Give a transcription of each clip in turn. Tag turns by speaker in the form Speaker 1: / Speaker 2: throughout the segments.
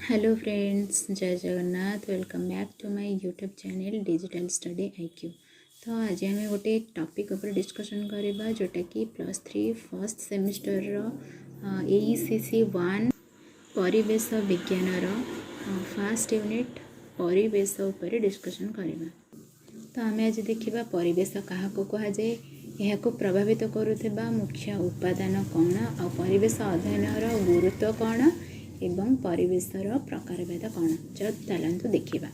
Speaker 1: Hello friends, Jay Jagannath. Welcome back to my YouTube channel Digital Study IQ. ତ ଆଜି ଆମେ ଗୋଟେ topic ଉପରେ ଡିସ୍କସନ୍ କରିବା, ଯେଉଁଟାକି +3 ଫର୍ଷ୍ଟ ସେମିଷ୍ଟରର AECC 1 ପରିବେଶ ବିଜ୍ଞାନର ଫାର୍ଷ୍ଟ ୟୁନିଟ୍ ପରିବେଶ ଉପରେ ଡିସ୍କସନ୍ କରିବା। ତ ଆମେ ଆଜି ଦେଖିବା ପରିବେଶ କାହାକୁ କୁହାଯାଏ, ଏହାକୁ ପ୍ରଭାବିତ କରୁଥିବା ମୁଖ୍ୟ ଉପାଦାନ କ'ଣ, ଆଉ ପରିବେଶ ଅଧ୍ୟୟନର ଗୁରୁତ୍ୱ କ'ଣ ଏବଂ ପରିବେଶର ପ୍ରକାରଭେଦ କ'ଣ। ଚାଲନ୍ତୁ ଦେଖିବା।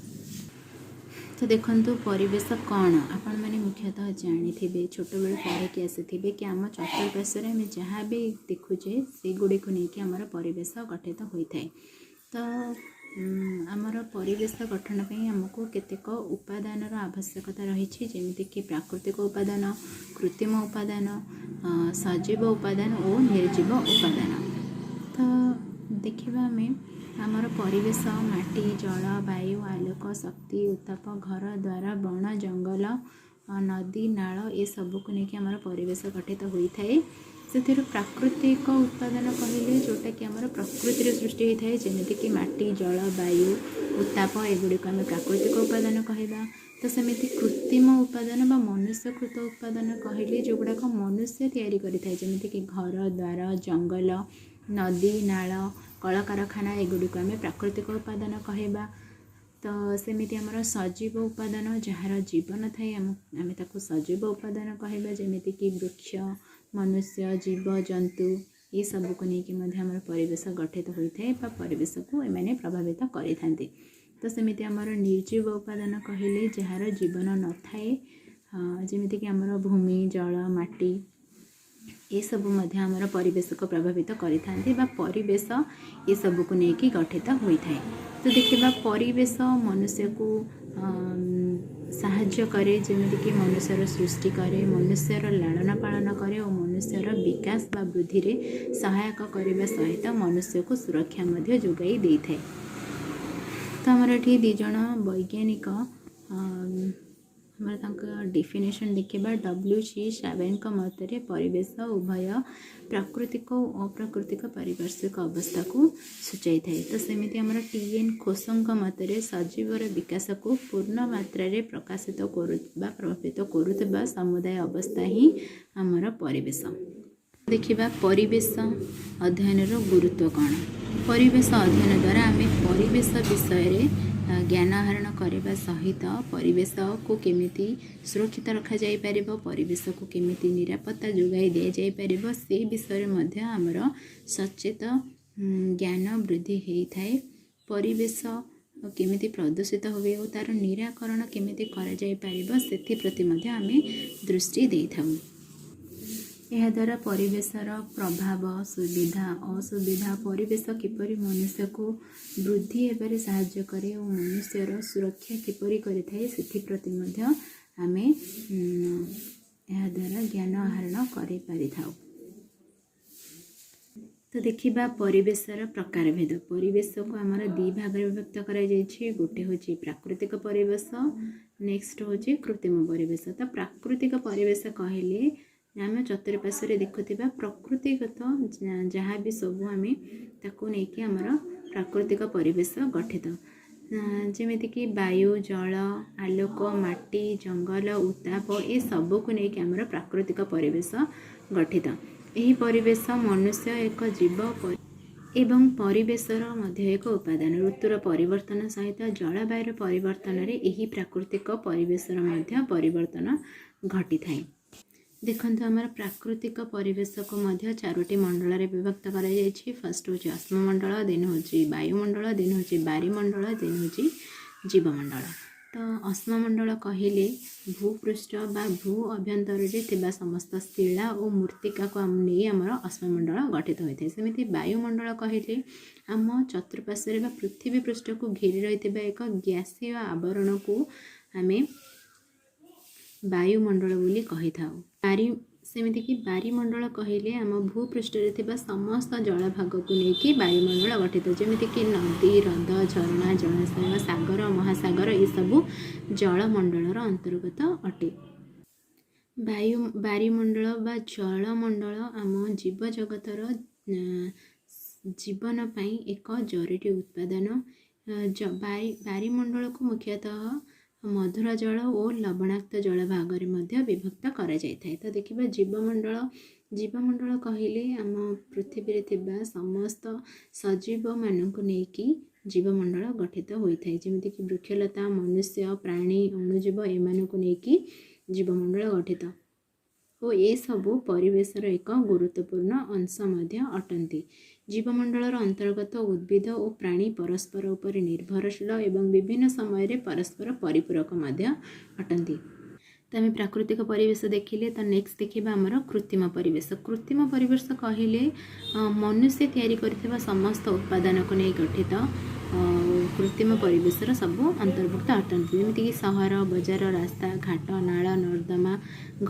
Speaker 1: ତ ଦେଖନ୍ତୁ, ପରିବେଶ କ'ଣ? ଆପଣମାନେ ମୁଖ୍ୟତଃ ଜାଣିଥିବେ, ଛୋଟବେଳୁ ପଢ଼ିକି ଆସିଥିବେ କି ଆମ ଚତୁଃପାର୍ଶ୍ୱରେ ଆମେ ଯାହା ବି ଦେଖୁଛେ, ସେଗୁଡ଼ିକୁ ନେଇକି ଆମର ପରିବେଶ ଗଠିତ ହୋଇଥାଏ। ତ ଆମର ପରିବେଶ ଗଠନ ପାଇଁ ଆମକୁ କେତେକ ଉପାଦାନର ଆବଶ୍ୟକତା ରହିଛି, ଯେମିତିକି ପ୍ରାକୃତିକ ଉପାଦାନ, କୃତ୍ରିମ ଉପାଦାନ, ସଜୀବ ଉପାଦାନ ଓ ନିର୍ଜୀବ ଉପାଦାନ। ତ ଦେଖିବା ଆମେ, ଆମର ପରିବେଶ ମାଟି, ଜଳ, ବାୟୁ, ଆଲୋକ, ଶକ୍ତି, ଉତ୍ତାପ, ଘର ଦ୍ୱାର, ବଣ ଜଙ୍ଗଲ, ନଦୀ, ନାଳ, ଏସବୁକୁ ନେଇକି ଆମର ପରିବେଶ ଗଠିତ ହୋଇଥାଏ। ସେଥିରୁ ପ୍ରାକୃତିକ ଉତ୍ପାଦନ କହିଲେ ଯେଉଁଟାକି ଆମର ପ୍ରକୃତିରେ ସୃଷ୍ଟି ହୋଇଥାଏ, ଯେମିତିକି ମାଟି, ଜଳ, ବାୟୁ, ଉତ୍ତାପ, ଏଗୁଡ଼ିକୁ ଆମେ ପ୍ରାକୃତିକ ଉପାଦାନ କହିବା। ତ ସେମିତି କୃତ୍ରିମ ଉପାଦାନ ବା ମନୁଷ୍ୟକୃତ ଉପାଦାନ କହିଲେ ଯେଉଁଗୁଡ଼ାକ ମନୁଷ୍ୟ ତିଆରି କରିଥାଏ, ଯେମିତିକି ଘର ଦ୍ୱାର, ଜଙ୍ଗଲ, ନଦୀ, ନାଳ, କଳକାରଖାନା, ଏଗୁଡ଼ିକୁ ଆମେ ପ୍ରାକୃତିକ ଉପାଦାନ କହିବା। ତ ସେମିତି ଆମର ସଜୀବ ଉପାଦାନ, ଯାହାର ଜୀବନ ଥାଏ, ଆମେ ତାକୁ ସଜୀବ ଉପାଦାନ କହିବା, ଯେମିତିକି ବୃକ୍ଷ, ମନୁଷ୍ୟ, ଜୀବଜନ୍ତୁ, ଏସବୁକୁ ନେଇକି ମଧ୍ୟ ଆମର ପରିବେଶ ଗଠିତ ହୋଇଥାଏ ବା ପରିବେଶକୁ ଏମାନେ ପ୍ରଭାବିତ କରିଥାନ୍ତି। ତ ସେମିତି ଆମର ନିର୍ଜୀବ ଉପାଦାନ କହିଲେ ଯାହାର ଜୀବନ ନଥାଏ, ଯେମିତିକି ଆମର ଭୂମି, ଜଳ, ମାଟି, ଏସବୁ ମଧ୍ୟ ଆମର ପରିବେଶକୁ ପ୍ରଭାବିତ କରିଥାନ୍ତି ବା ପରିବେଶ ଏସବୁକୁ ନେଇକି ଗଠିତ ହୋଇଥାଏ। ତ ଦେଖିବା, ପରିବେଶ ମନୁଷ୍ୟକୁ ସାହାଯ୍ୟ କରେ, ଯେମିତିକି ମନୁଷ୍ୟର ସୃଷ୍ଟି କରେ, ମନୁଷ୍ୟର ଲାଳନ ପାଳନ କରେ ଓ ମନୁଷ୍ୟର ବିକାଶ ବା ବୃଦ୍ଧିରେ ସହାୟକ କରିବା ସହିତ ମନୁଷ୍ୟକୁ ସୁରକ୍ଷା ମଧ୍ୟ ଯୋଗାଇ ଦେଇଥାଏ। ତ ଆମର ଏଠି ଦୁଇ ଜଣ ବୈଜ୍ଞାନିକ, ଆମର ତାଙ୍କ ଡେଫିନେସନ୍ ଦେଖିବା। ଡବ୍ଲ୍ୟୁ ସି ସାଭେଙ୍କ ମତରେ ପରିବେଶ ଉଭୟ ପ୍ରାକୃତିକ ଓ ଅପ୍ରାକୃତିକ ପାରିପାର୍ଶ୍ୱିକ ଅବସ୍ଥାକୁ ସୂଚାଇଥାଏ। ତ ସେମିତି ଆମର ଟି ଏନ୍ ଖୋସଙ୍କ ମତରେ ସଜୀବର ବିକାଶକୁ ପୂର୍ଣ୍ଣ ମାତ୍ରାରେ ପ୍ରକାଶିତ କରୁଥିବା, ପ୍ରଭାବିତ କରୁଥିବା ସମୁଦାୟ ଅବସ୍ଥା ହିଁ ଆମର ପରିବେଶ। ଦେଖିବା ପରିବେଶ ଅଧ୍ୟୟନର ଗୁରୁତ୍ୱ କ'ଣ। ପରିବେଶ ଅଧ୍ୟୟନ ଦ୍ୱାରା ଆମେ ପରିବେଶ ବିଷୟରେ ଜ୍ଞାନ ଆହରଣ କରିବା ସହିତ ପରିବେଶକୁ କେମିତି ସୁରକ୍ଷିତ ରଖାଯାଇପାରିବ, ପରିବେଶକୁ କେମିତି ନିରାପତ୍ତା ଯୋଗାଇ ଦିଆଯାଇପାରିବ, ସେ ବିଷୟରେ ମଧ୍ୟ ଆମର ସଚେତ ଜ୍ଞାନ ବୃଦ୍ଧି ହେଇଥାଏ। ପରିବେଶ କେମିତି ପ୍ରଦୂଷିତ ହୁଏ ଓ ତା'ର ନିରାକରଣ କେମିତି କରାଯାଇପାରିବ, ସେଥିପ୍ରତି ମଧ୍ୟ ଆମେ ଦୃଷ୍ଟି ଦେଇଥାଉ। ଏହାଦ୍ୱାରା ପରିବେଶର ପ୍ରଭାବ, ସୁବିଧା, ଅସୁବିଧା, ପରିବେଶ କିପରି ମନୁଷ୍ୟକୁ ବୃଦ୍ଧି ହେବାରେ ସାହାଯ୍ୟ କରେ ଓ ମନୁଷ୍ୟର ସୁରକ୍ଷା କିପରି କରିଥାଏ, ସେଥିପ୍ରତି ମଧ୍ୟ ଆମେ ଏହାଦ୍ୱାରା ଜ୍ଞାନ ଆହରଣ କରିପାରିଥାଉ। ତ ଦେଖିବା ପରିବେଶର ପ୍ରକାରଭେଦ। ପରିବେଶକୁ ଆମର ଦୁଇ ଭାଗରେ ବିଭକ୍ତ କରାଯାଇଛି। ଗୋଟେ ହେଉଛି ପ୍ରାକୃତିକ ପରିବେଶ, ନେକ୍ସଟ ହେଉଛି କୃତ୍ରିମ ପରିବେଶ। ତ ପ୍ରାକୃତିକ ପରିବେଶ କହିଲେ ଆମେ ଚତୁଃପାର୍ଶ୍ୱରେ ଦେଖୁଥିବା ପ୍ରକୃତିଗତ ଯାହା ବି ସବୁ, ଆମେ ତାକୁ ନେଇକି ଆମର ପ୍ରାକୃତିକ ପରିବେଶ ଗଠିତ, ଯେମିତିକି ବାୟୁ, ଜଳ, ଆଲୋକ, ମାଟି, ଜଙ୍ଗଲ, ଉତ୍ତାପ, ଏସବୁକୁ ନେଇକି ଆମର ପ୍ରାକୃତିକ ପରିବେଶ ଗଠିତ। ଏହି ପରିବେଶ ମନୁଷ୍ୟ ଏକ ଜୀବ ଏବଂ ପରିବେଶର ମଧ୍ୟ ଏକ ଉପାଦାନ। ଋତୁର ପରିବର୍ତ୍ତନ ସହିତ ଜଳବାୟୁର ପରିବର୍ତ୍ତନରେ ଏହି ପ୍ରାକୃତିକ ପରିବେଶର ମଧ୍ୟ ପରିବର୍ତ୍ତନ ଘଟିଥାଏ। ଦେଖନ୍ତୁ, ଆମର ପ୍ରାକୃତିକ ପରିବେଶକୁ ମଧ୍ୟ ଚାରୋଟି ମଣ୍ଡଳରେ ବିଭକ୍ତ କରାଯାଇଛି। ଫାର୍ଷ୍ଟ ହେଉଛି ଅଶ୍ମମଣ୍ଡଳ, ଦେନ୍ ହେଉଛି ବାୟୁମଣ୍ଡଳ, ଦେନ୍ ହେଉଛି ବାରିମଣ୍ଡଳ, ଦେନ୍ ହେଉଛି ଜୀବମଣ୍ଡଳ। ତ ଅଶ୍ମମଣ୍ଡଳ କହିଲେ ଭୂପୃଷ୍ଠ ବା ଭୂ ଅଭ୍ୟନ୍ତରରେ ଥିବା ସମସ୍ତ ଶିଳା ଓ ମୃତ୍ତିକାକୁ ନେଇ ଆମର ଅଶ୍ମମଣ୍ଡଳ ଗଠିତ ହୋଇଥାଏ। ସେମିତି ବାୟୁମଣ୍ଡଳ କହିଲେ ଆମ ଚତୁଃପାର୍ଶ୍ୱରେ ବା ପୃଥିବୀ ପୃଷ୍ଠକୁ ଘେରି ରହିଥିବା ଏକ ଗ୍ୟାସୀୟ ଆବରଣକୁ ଆମେ ବାୟୁମଣ୍ଡଳ ବୋଲି କହିଥାଉ। ସେମିତିକି ବାରିମଣ୍ଡଳ କହିଲେ ଆମ ଭୂପୃଷ୍ଠରେ ଥିବା ସମସ୍ତ ଜଳଭାଗକୁ ନେଇକି ବାୟୁମଣ୍ଡଳ ଗଠିତ, ଯେମିତିକି ନଦୀ, ହ୍ରଦ, ଝରଣା, ଜଳାଶୟ, ସାଗର, ମହାସାଗର, ଏସବୁ ଜଳମଣ୍ଡଳର ଅନ୍ତର୍ଗତ ଅଟେ। ବାରିମଣ୍ଡଳ ବା ଜଳମଣ୍ଡଳ ଆମ ଜୀବଜଗତର ଜୀବନ ପାଇଁ ଏକ ଜରୁରୀ ଉତ୍ପାଦନ। ବାରିମଣ୍ଡଳକୁ ମୁଖ୍ୟତଃ ମଧୁର ଜଳ ଓ ଲବଣାକ୍ତ ଜଳ ଭାଗରେ ମଧ୍ୟ ବିଭକ୍ତ କରାଯାଇଥାଏ। ତ ଦେଖିବା ଜୀବମଣ୍ଡଳ। ଜୀବମଣ୍ଡଳ କହିଲେ ଆମ ପୃଥିବୀରେ ଥିବା ସମସ୍ତ ସଜୀବମାନଙ୍କୁ ନେଇକି ଜୀବମଣ୍ଡଳ ଗଠିତ ହୋଇଥାଏ। ଯେମିତିକି ବୃକ୍ଷଲତା, ମନୁଷ୍ୟ, ପ୍ରାଣୀ, ଅଣୁଜୀବ, ଏମାନଙ୍କୁ ନେଇକି ଜୀବମଣ୍ଡଳ ଗଠିତ ଓ ଏସବୁ ପରିବେଶର ଏକ ଗୁରୁତ୍ୱପୂର୍ଣ୍ଣ ଅଂଶ ମଧ୍ୟ ଅଟନ୍ତି। ଜୀବମଣ୍ଡଳର ଅନ୍ତର୍ଗତ ଉଦ୍ଭିଦ ଓ ପ୍ରାଣୀ ପରସ୍ପର ଉପରେ ନିର୍ଭରଶୀଳ ଏବଂ ବିଭିନ୍ନ ସମୟରେ ପରସ୍ପର ପରିପୂରକ ମଧ୍ୟ ଅଟନ୍ତି। ତ ଆମେ ପ୍ରାକୃତିକ ପରିବେଶ ଦେଖିଲେ, ତ ନେକ୍ସଟ ଦେଖିବା ଆମର କୃତ୍ରିମ ପରିବେଶ। କୃତ୍ରିମ ପରିବେଶ କହିଲେ ମନୁଷ୍ୟ ତିଆରି କରିଥିବା ସମସ୍ତ ଉପାଦାନକୁ ନେଇ ଗଠିତ କୃତ୍ରିମ ପରିବେଶର ସବୁ ଅନ୍ତର୍ଭୁକ୍ତ ଅଟନ୍ତି। ଯେମିତିକି ସହର, ବଜାର, ରାସ୍ତା, ଘାଟ, ନାଳ, ନର୍ଦ୍ଦମା,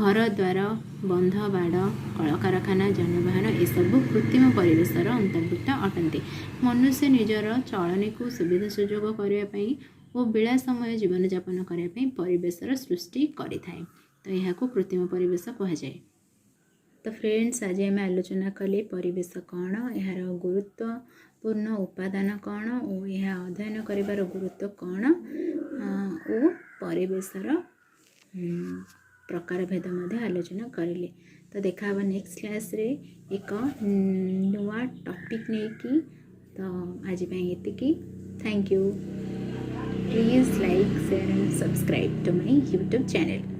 Speaker 1: ଘର ଦ୍ୱାର, ବନ୍ଧ, ବାଡ଼, କଳକାରଖାନା, ଯାନବାହନ, ଏସବୁ କୃତ୍ରିମ ପରିବେଶର ଅନ୍ତର୍ଭୁକ୍ତ ଅଟନ୍ତି। ମନୁଷ୍ୟ ନିଜର ଚଳଣିକୁ ସୁବିଧା ସୁଯୋଗ କରିବା ପାଇଁ ଓ ବିଳାସମୟ ଜୀବନଯାପନ କରିବା ପାଇଁ ପରିବେଶର ସୃଷ୍ଟି କରିଥାଏ। ତ ଏହାକୁ କୃତ୍ରିମ ପରିବେଶ କୁହାଯାଏ। ତ ଫ୍ରେଣ୍ଡସ୍, ଆଜି ଆମେ ଆଲୋଚନା କଲେ ପରିବେଶ କ'ଣ, ଏହାର ଗୁରୁତ୍ୱପୂର୍ଣ୍ଣ ଉପାଦାନ କ'ଣ ଓ ଏହା ଅଧ୍ୟୟନ କରିବାର ଗୁରୁତ୍ୱ କ'ଣ ଓ ପରିବେଶର ପ୍ରକାରଭେଦ ମଧ୍ୟ ଆଲୋଚନା କରିଲେ। ତ ଦେଖା ହେବ ନେକ୍ସଟ କ୍ଲାସ୍ରେ ଏକ ନୂଆ ଟପିକ୍ ନେଇକି। ତ ଆଜି ପାଇଁ ଏତିକି। Thank you. Please like, share and subscribe to my YouTube channel.